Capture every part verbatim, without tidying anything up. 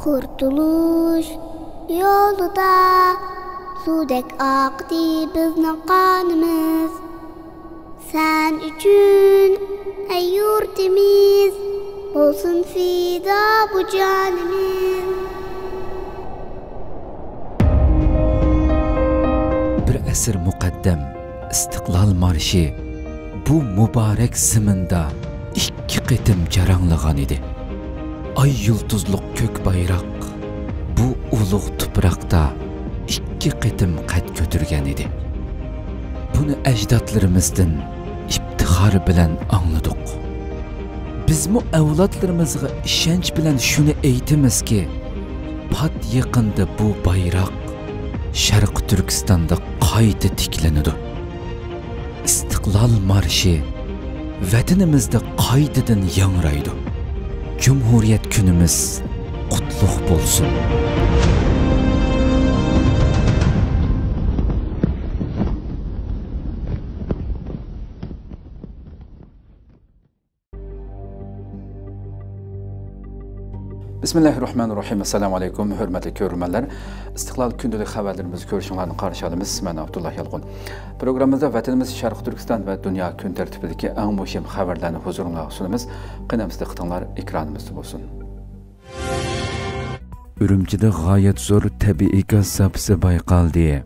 قۇرتۇلۇش يولىدا سۇدەك ئاقتى بىزنىڭ قانىمىز. سەن ئۈچۈن، ئەي يۇرتىمىز، بولسۇن پىدا بۇ جانىمىز. بىر ئەسىر مۇقەددەم ئىستىقلال مارشى بۇ مۇبارەك زېمىندا ئىككى قېتىم جاراڭلىغان ئىدى. ئاي يۇلتۇزلۇق كۆك بايراق بۇ ئۇلۇغ تۇپراقتا ئىككى قېتىم قەد كۆتۈرگەن ئىدى. بۇنى ئەجدادلىرىمىزدىن ئىپتىخار بىلەن ئاڭلىدۇق. بىزمۇ ئەۋلادلىرىمىزغا ئىشەنچ بىلەن شۇنى ئېيتىمىزكى، پات يېقىندا بۇ بايراق شەرقىي تۈركىستاندا قايتا تىكلىنىدۇ. ئىستىقلال مارشى ۋەتىنىمىزدە قايتىدىن ياڭرايدۇ. جۇمھۇرىيەت كۈنىمىز قۇتلۇق بولسۇن! بىسمىللاھىررەھمانىررەھىم. ئەسسالامۇ ئەلەيكۇم، ھۆرمەتلىك كۆرۈرمەنلەر. ئىستىقلال كۈندىلىك خەۋەرلىرىمىزنى كۆرۈشۈڭلارنى قارشى ئالىمىز. مەن ئابدۇللا يالقۇن. پروگراممىمىزدا ۋەتىنىمىز شەرقىي تۈركىستان ۋە دۇنيا كۈن تەرتىپىدىكى ئەڭ مۇھىم خەۋەرلەرنى ھۇزۇرۇڭلارغا سۇنىمىز. قېنى ئەمىسە دىققىتىڭلار ئېكرانىمىزدا بولسۇن. ئۈرۈمچىدە غايەت زور تەبىئىي گاز زاپىسى بايقالدى.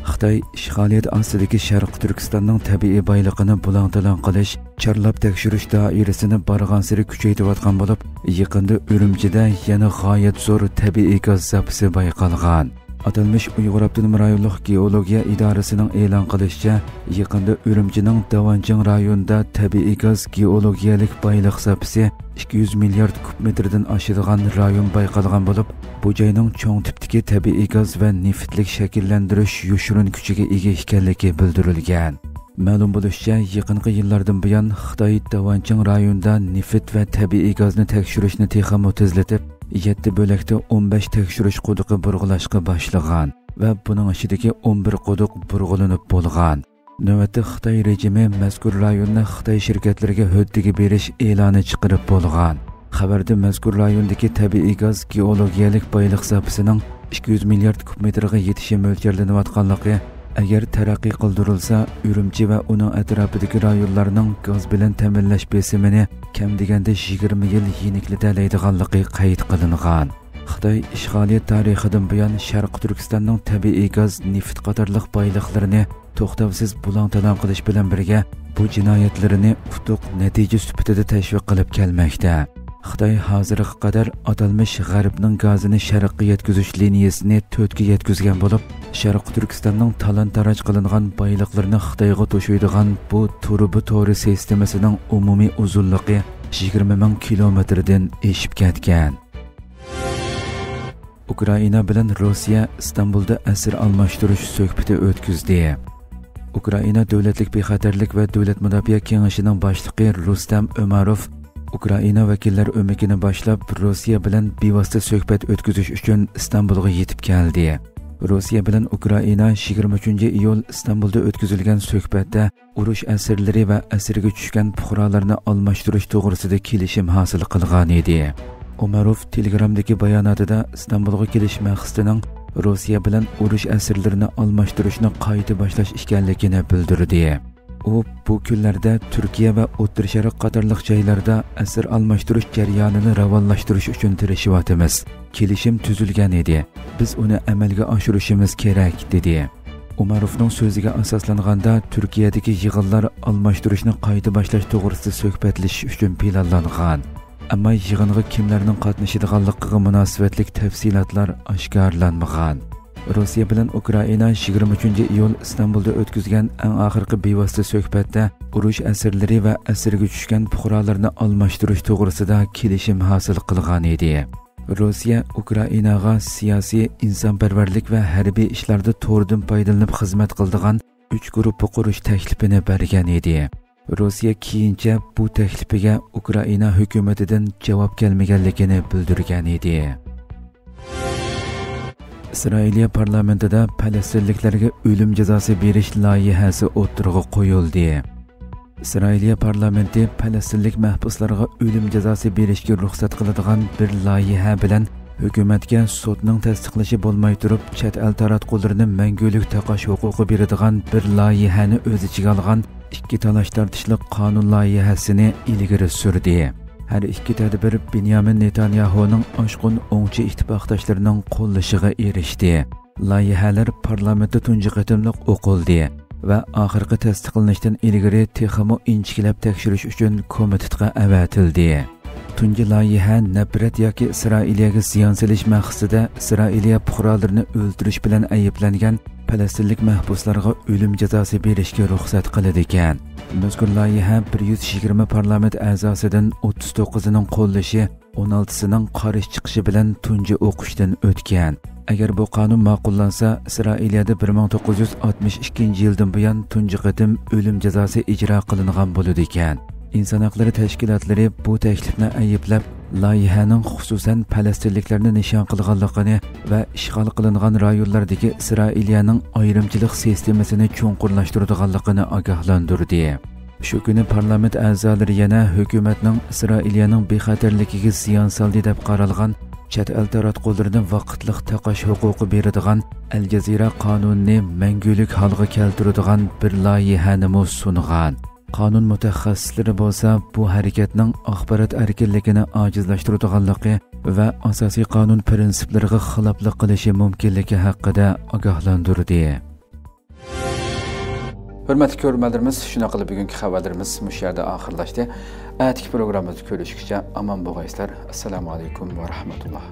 خىتاي ئىشغالىيەت ئاستىدىكى شەرقىي تۈركىستاننىڭ تەبىئىي بايلىقىنى بۇلاڭ-تالاڭ قىلىش، چارلاپ تەكشۈرۈش دائىرىسىنى بارغانسېرى كۈچەيتىۋاتقان بولۇپ، يېقىندا ئۈرۈمچىدە يەنە غايەت زور تەبىئىي گاز زاپىسى بايقالغان. ئاتالمىش ئۇيغۇر ئاپتونوم رايونلۇق گېئولوگىيە ئىدارىسىنىڭ ئېلان قىلىشىچە، يېقىندا ئۈرۈمچىنىڭ داۋانچىڭ رايونىدا تەبىئىي گاز گېئولوگىيەلىك بايلىق زاپىسى ئىككى يۈز مىليارد كۇب مېتىردىن ئاشىدىغان رايون بايقالغان بولۇپ، بۇ جاينىڭ چوڭ تىپتىكى تەبىئىي گاز ۋە نېفىتلىك شەكىللەندۈرۈش يوشۇرۇن كۈچىگە ئىگە ئىكەنلىكى بىلدۈرۈلگەن. مەلۇم بولۇشىچە، يېقىنقى يىللاردىن بۇيان خىتاي داۋانچىڭ رايونىدا نېفىت ۋە تەبىئىي گازنى تەكشۈرۈشنى تېخىمۇ تېزلىتىپ، يەتتە بۆلەكتە ئون بەش تەكشۈرۈش قۇدۇقى بۇرغىلاشقا باشلىغان ۋە بۇنىڭ ئىچىدىكى ئون بىر قۇدۇق بۇرغىلىنىپ بولغان. نۆۋەتتە خىتاي رېجىمى مەزكۇر رايوننى خىتاي شىركەتلىرىگە ھۆددىگە بېرىش ئېلانى چىقىرىپ بولغان. خەۋەردە مەزكۇر رايوندىكى تەبىئىي گاز گېئولوگىيەلىك بايلىق زاپىسىنىڭ ئىككى يۈز مىليارد كۇب مېتىرغا يېتىشى مۆلچەرلىنىۋاتقانلىقى، ئەگەر تەرەققىي قىلدۇرۇلسا، ئۈرۈمچى ۋە ئۇنىڭ ئەتراپىدىكى رايونلارنىڭ گاز بىلەن تەمىنلەش بېسىمىنى كەم دېگەندە يىگىرمە يىل يېنىكلىتەلەيدىغانلىقى قەيت قىلىنغان. خىتاي ئىشغالىيەت تارىخىدىن بۇيان شەرقىي تۈركىستاننىڭ تەبىئىي گاز، نېفىت قاتارلىق بايلىقلىرىنى توختاۋسىز بۇلاڭ-تالاڭ قىلىش بىلەن بىرگە، بۇ جىنايەتلىرىنى ئۇتۇق نەتىجە سۈپىتىدە تەشۋىق قىلىپ كەلمەكتە. خىتاي ھازىرغا قەدەر ئاتالمىش غەربنىڭ گازىنى شەرققە يەتكۈزۈش لىنىيەسىنى تۆتكە يەتكۈزگەن بولۇپ، شەرقىي تۈركىستاننىڭ تالان-تاراج قىلىنغان بايلىقلىرىنى خىتايغا توشۇيدىغان بۇ تۇرۇبا تورى سىستېمىسىنىڭ ئومۇمىي ئۇزۇنلۇقى يىگىرمە مىڭ كىلومېتىردىن ئېشىپ كەتكەن. ئۇكرائىنا بىلەن روسىيە ئىستانبۇلدا ئەسىر ئالماشتۇرۇش سۆھبىتى ئۆتكۈزدى. ئۇكرائىنا دۆلەتلىك بىخەتەرلىك ۋە دۆلەت مۇداپىئە كېڭىشىنىڭ باشلىقى رۇستەم ئۆمەروف ئۇكرائىنا ۋەكىللەر ئۆمىكىنى باشلاپ، روسىيە بىلەن بىۋاسىتە سۆھبەت ئۆتكۈزۈش ئۈچۈن ئىستانبۇلغا يېتىپ كەلدى. روسىيە بىلەن ئۇكرائىنا يىگىرمە ئۈچىنچى ئىيۇل ئىستانبۇلدا ئۆتكۈزۈلگەن سۆھبەتتە ئۇرۇش ئەسىرلىرى ۋە ئەسىرگە چۈشكەن پۇقرالارنى ئالماشتۇرۇش توغرىسىدا كېلىشىم ھاسىل قىلغانىدى. ئومەروف تېلېگرامدىكى باياناتىدا ئىستانبۇلغا كېلىش مەقسىتىنىڭ روسىيە بىلەن ئۇرۇش ئەسىرلىرىنى ئالماشتۇرۇشنى قايتا باشلاش ئىكەنلىكىنى بىلدۈردى. ئۇ، بۇ كۈنلەردە تۈركىيە ۋە ئوتتۇرا شەرق قاتارلىق جايلاردا ئەسىر ئالماشتۇرۇش جەريانىنى راۋانلاشتۇرۇش ئۈچۈن تىرىشىۋاتىمىز. كېلىشىم تۈزۈلگەن ئىدى. بىز ئۇنى ئەمەلگە ئاشۇرۇشىمىز كېرەك، دېدى. ئومەروفنىڭ سۆزىگە ئاساسلانغاندا، تۈركىيەدىكى يىغىنلار ئالماشتۇرۇشنى قايتا باشلاش توغرىسىدا سۆھبەتلىشىش ئۈچۈن پىلانلانغان. ئەمما يىغىنغا كىملەرنىڭ قاتنىشىدىغانلىقىغا مۇناسىۋەتلىك تەپسىلاتلار ئاشكارىلانمىغان. روسىيە بىلەن ئۇكرائىنا يىگىرمە ئۈچىنچى ئىيۇل ئىستانبۇلدا ئۆتكۈزگەن ئەڭ ئاخىرقى بىۋاسىتە سۆھبەتتە ئۇرۇش ئەسىرلىرى ۋە ئەسىرگە چۈشكەن پۇقرالارنى ئالماشتۇرۇش توغرىسىدا كېلىشىم ھاسىل قىلغانىدى. روسىيە ئۇكرائىناغا سىياسىي، ئىنسانپەرۋەرلىك ۋە ھەربىي ئىشلاردا توردىن پايدىلىنىپ خىزمەت قىلىدىغان ئۈچ گۇرۇپپا قۇرۇش تەكلىپىنى بەرگەن ئىدى. روسىيە كېيىنچە بۇ تەكلىپىگە ئۇكرائىنا ھۆكۈمىتىدىن جاۋاب كەلمىگەنلىكىنى بىلدۈرگەن ئىدى. ئىسرائىلىيە پارلامېنتىدا پەلەستىنلىكلەرگە ئۆلۈم جازاسى بېرىش لايىھەسى ئوتتۇرىغا قويۇلدى. ئىسرائىلىيە پارلامېنتى پەلەستىنلىك مەھبۇسلارغا ئۆلۈم جازاسى بېرىشكە رۇخسەت قىلىدىغان بىر لايىھە بىلەن ھۆكۈمەتكە سوتنىڭ تەستىقلىشى بولماي تۇرۇپ، چەت ئەل تاراتقۇلىرىنى مەڭگۈلۈك تاقاش ھوقۇقى بېرىدىغان بىر لايىھەنى ئۆز ئىچىگە ئالغان ئىككى تالاش-تارتىشلىق قانۇن لايىھەسىنى ئىلگىرى سۈردى. ھەر ئىككى تەدبىر بېنيامىن نېتانياھۇنىڭ ئاشقۇن ئوڭچى ئىتتىپاقداشلىرىنىڭ قوللىشىغا ئېرىشتى. لايىھەلەر پارلامېنتتا تۇنجى قېتىملىق ئوقۇلدى ۋە ئاخىرقى تەستىقلىنىشتىن ئىلگىرى تېخىمۇ ئىنچىكىلەپ تەكشۈرۈش ئۈچۈن كومىتېتقا ئەۋەتىلدى. تۇنجى لايىھە نەپرەت ياكى ئىسرائىلىيەگە زىيان سېلىش مەقسىتىدە ئىسرائىلىيە پۇقرالىرىنى ئۆلتۈرۈش بىلەن ئەيىبلەنگەن پەلەستىنلىك مەھبۇسلارغا ئۆلۈم جازاسى بېرىشكە رۇخسەت قىلىدىكەن. مەزكۇر لايىھە بىر يۈز يىگىرمە پارلامېنت ئەزاسىدىن ئوتتۇز توققۇزىنىڭ قوللىشى، ئون ئالتىسىنىڭ قارشى چىقىشى بىلەن تۇنجى ئوقۇشتىن ئۆتكەن. ئەگەر بۇ قانۇن ماقۇللانسا، ئىسرائىلىيەدە بىر مىڭ توققۇز يۈز ئاتمىش ئىككىنچى يىلدىن بۇيان تۇنجى قېتىم ئۆلۈم جازاسى ئىجرا قىلىنغان بولىدىكەن. ئىنسان ھەقلىرى تەشكىلاتلىرى بۇ تەكلىپنى ئەيىبلەپ، لايىھەنىڭ خۇسۇسەن پەلەستىنلىكلەرنى نىشان قىلغانلىقىنى ۋە ئىشغال قىلىنغان رايونلاردىكى ئىسرائىلىيەنىڭ ئايرىمچىلىق سىستېمىسىنى چوڭقۇرلاشتۇرىدىغانلىقىنى ئاگاھلاندۇردى. شۇ كۈنى پارلامېنت ئەزالىرى يەنە ھۆكۈمەتنىڭ ئىسرائىلىيەنىڭ بىخەتەرلىكىگە زىيان سالدى دەپ قارالغان چەت ئەل تاراتقۇلىرىنى ۋاقىتلىق تاقاش ھوقۇقى بېرىدىغان ئەل جەزىرە قانۇنىنى مەڭگۈلۈك ھالغا كەلتۈرىدىغان بىر لايىھەنىمۇ سۇنغان. قانۇن مۇتەخەسسىسلىرى بولسا بۇ ھەرىكەتنىڭ ئاخبارات ئەركىنلىكىنى ئاجىزلاشتۇرىدىغانلىقى ۋە ئاساسىي قانۇن پىرىنسىپلىرىغا خىلاپلىق قىلىشى مۇمكىنلىكى ھەققىدە ئاگاھلاندۇردى. ھۆرمەتلىك كۆرۈرمەنلىرىمىز، شۇنداق قىلىپ بۈگۈنكى خەۋەرلىرىمىز مۇشۇ يەردە ئاخىرلاشتى. ئەتىكى پروگراممىمىزدا كۆرۈشكىچە ئامان بولغايسىلەر. ئەسسالامۇ ئەلەيكۇم ۋە رەھمەتۇللا.